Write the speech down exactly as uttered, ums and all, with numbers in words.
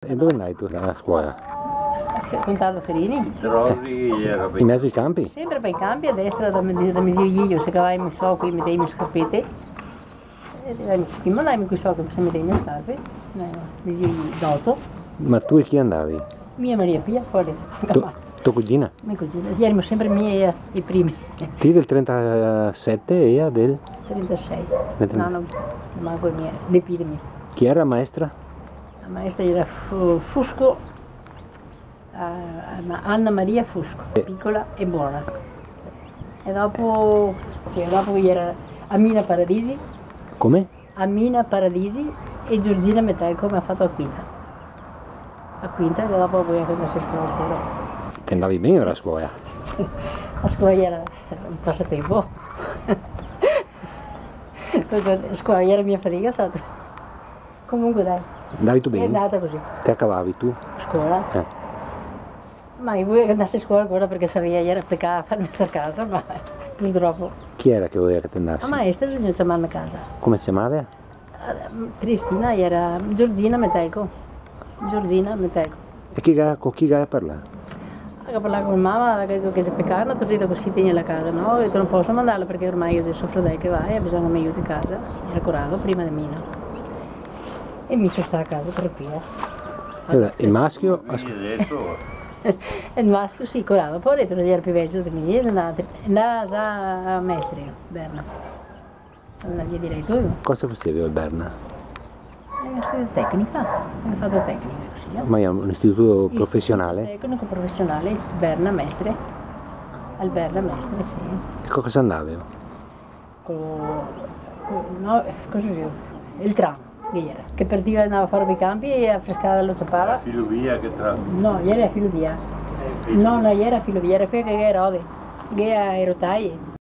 E dove ndavi ti a scola? Contardo Ferini. In mezo ai canpi? Sempre par i canpi, a destra da me, da me zio Gigio, se cavava i me socri, i meteva i me scarpete. E ndavimo, prima ndavimo coi socri, se meteva i me scarpe, eh, me zio Gigio, dopo. Ma ti e chi ndavi? Mi e Maria Pia, fora. To, to cugina? Me cugina, sì, ierimo sempre mi e ea i primi. Ti del trentasete e ea del? Trentasei. Del trentasei. No, no, manco mi, de pi de mi. Chi iera maestra? La maestra iera Fu-, Fusco, eh, Anna Maria Fusco, eh, picola e bona. E dopo, e dopo iera Amina Paradisi. Come? Amina Paradisi e Giorgina Metelco me ga fato a quinta. A quinta, che dopo voea che ndase a scola pure. Te ndavi ben ora a scola? A scola iera un pasatempo. Parché a scola iera mia fadiga, sa. Comunque, dai. Ndavi ti ben? Xe ndata cusì. Te a cavavi ti? A scola? Eh. Ma mi voea che ndase a scola ancora parché savea, iera pecà farme star casa, ma purtropo. Chi iera che voea che te ndasi? La maestra, bisogna ciamarme a casa. Come se ciamava? Eh, Cristina, iera Giorgina Metelco. Giorgina Metelco. E chi ga, co chi ga parlà? Ga parlà co mama, ga dito che xe pecà, na torcida cusì, tegnerla a casa, no? Ga dito: "No poso mandarla parché ormai xe so fradel che va e ga bisogno che me iuti a casa." Iera Corrado, prima de mi, no? E mi so stà a casa tranquila. Alora, el maschio a scu- El maschio, sì, Corrado, povareto, iera pì vecio de mi, xe ndà, ndà a Mestre, Berna. Ndà via direto. Cosa fasevi a Berna? Eh, studio tecnica, go fato tecnica cusì, eh. Ma xe un istituto profesionale? Istituto tecnico profesionale, Berna, Mestre. Al Berna, Mestre, sì. E co cosa ndavi? Co, co, no, cosa xe? El tram, che iera. Che partiva, ndava fora dai canpi e a frescada lo ciapava. La filovia, che tram? No, iera la filovia. Eh, sì. No, no iera filovia, iera quea che iera rode, che iera rotaie.